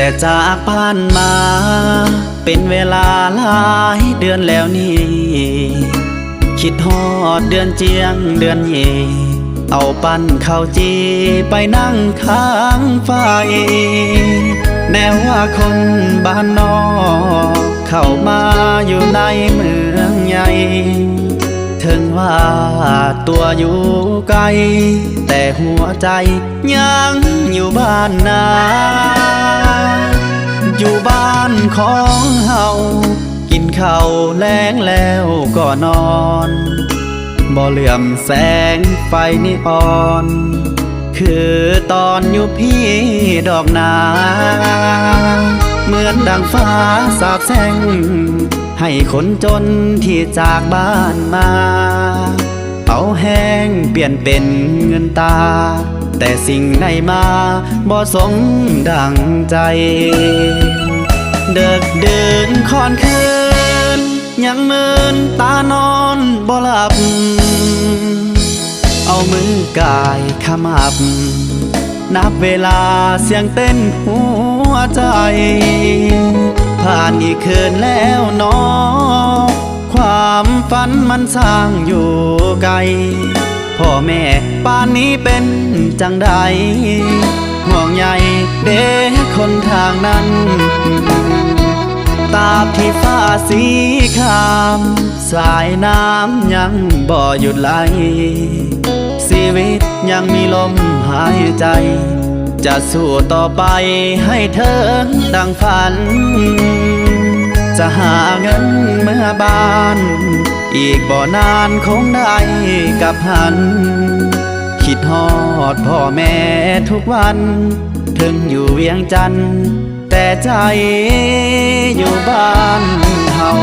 ແຕ່ຈາກຜ່ານມາເປັນເວລາຫຼາຍເດືອນແລ້ວນີ້ ຄິດຮອດເດືອນຈຽງເດືອນເຫຍ ເອົາປັ້ນເຂົ້າຈີ່ໄປນັ່ງຂ້າງໄຟ ແນວວ່າຄົນບ້ານນອກ ເຂົ້າມາຢູ່ໃນເມືອງໃຫຍ່ ເຖິງວ່າຕົວຢູ່ໄກ ແຕ່ຫົວໃຈຍັງຢູ່ບ້ານນາ ຢູ່ບ້ານຂອງເຮົາ ກິນເຂົ້າແລງແລ້ວກໍນອນ ບໍ່ເຫຼື້ອມແສງໄຟນີອອນ ຄືຕອນຢູ່ພີ້ດອກນາ ເໝືອນດັ່ງຟ້າສາບແຊ່ງ ໃຫ້ຄົນຈົນທີ່ຈາກບ້ານມາ ເອົາແຮງປ່ຽນເປັນເງິນຕາ ແຕ່ສິ່ງໃດມາບໍ່ສົມດັ່ງໃຈ ເດິກດື່ນຄ່ອນຄືນ ຍັງເມີນຕານອນບໍ່ຫຼັບ ເອົາມືກາຍຂະໝັບ ນັບເວລາສຽງເຕັ້ນຫົວໃຈ ຜ່ານອີກຄືນແລ້ວໜໍ ຄວາມຝັນມັນຊ່າງຢູ່ໄກ ພໍ່ແມ່ປານນີ້ເປັນຈັ່ງໃດ ຫ່ວງໃຍເດ້ຄົນທາງນັ້ນ ຕາບທີ່ຟ້າສີຄາມ ສາຍນ້ຳຍັງບໍ່ຢຸດໄຫຼ ຊີວິດຍັງມີລົມຫາຍໃຈ ຈະສູ້ຕໍ່ໄປໃຫ້ເຖິງດັ່ງຝັນ ຈະຫາເງິນເມືອບ້ານ ອີກບໍ່ນານຄົງໄດ້ກັບຫັນ ຄິດຮອດພໍ່ແມ່ທຸກວັນ ເຖິງຢູ່ວຽງຈັນ ແຕ່ໃຈຢູ່ບ້ານເຮົາ.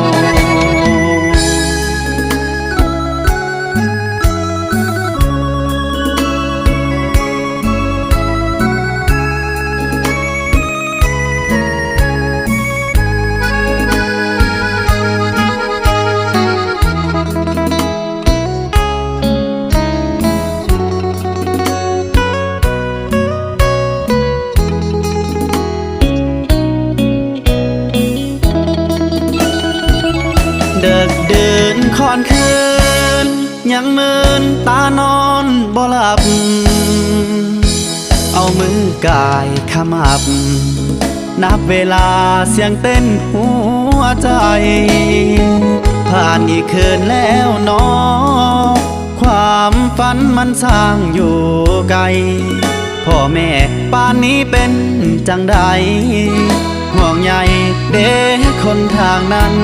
ເດິກດື່ນຄ່ອນຄືນ ຍັງເມີນຕານອນບໍ່ຫຼັບ ເອົາມືກາຍຂະໝັບ ນັບເວລາສຽງເຕັ້ນຫົວໃຈ ຜ່ານອີກຄືນແລ້ວໜໍ ຄວາມຝັນມັນຊ່າງຢູ່ໄກ ພໍ່ແມ່ປານນີ້ເປັນຈັ່ງໃດ ຫ່ວງໃຍເດ້ຄົນທາງນັ້ນ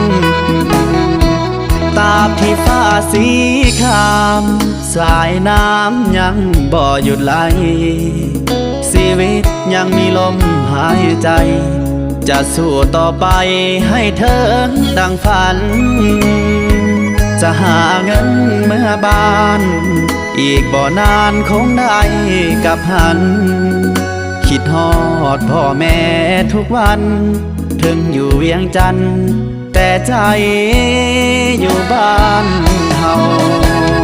ຕາບທີ່ຟ້າສີຄາມ ສາຍນ້ຳຍັງບໍ່ຢຸດໄຫຼ ຊີວິດຍັງມີລົມຫາຍໃຈ ຈະສູ້ຕໍ່ໄປໃຫ້ເຖິງດັ່ງຝັນ ຈະຫາເງິນເມືອບ້ານ ອີກບໍ່ນານຄົງໄດ້ກັບຫັນ ຄິດຮອດພໍ່ແມ່ທຸກວັນ ເຖິງຢູ່ວຽງຈັນ ແຕ່ໃຈຢູ່ບ້ານເຮົາ.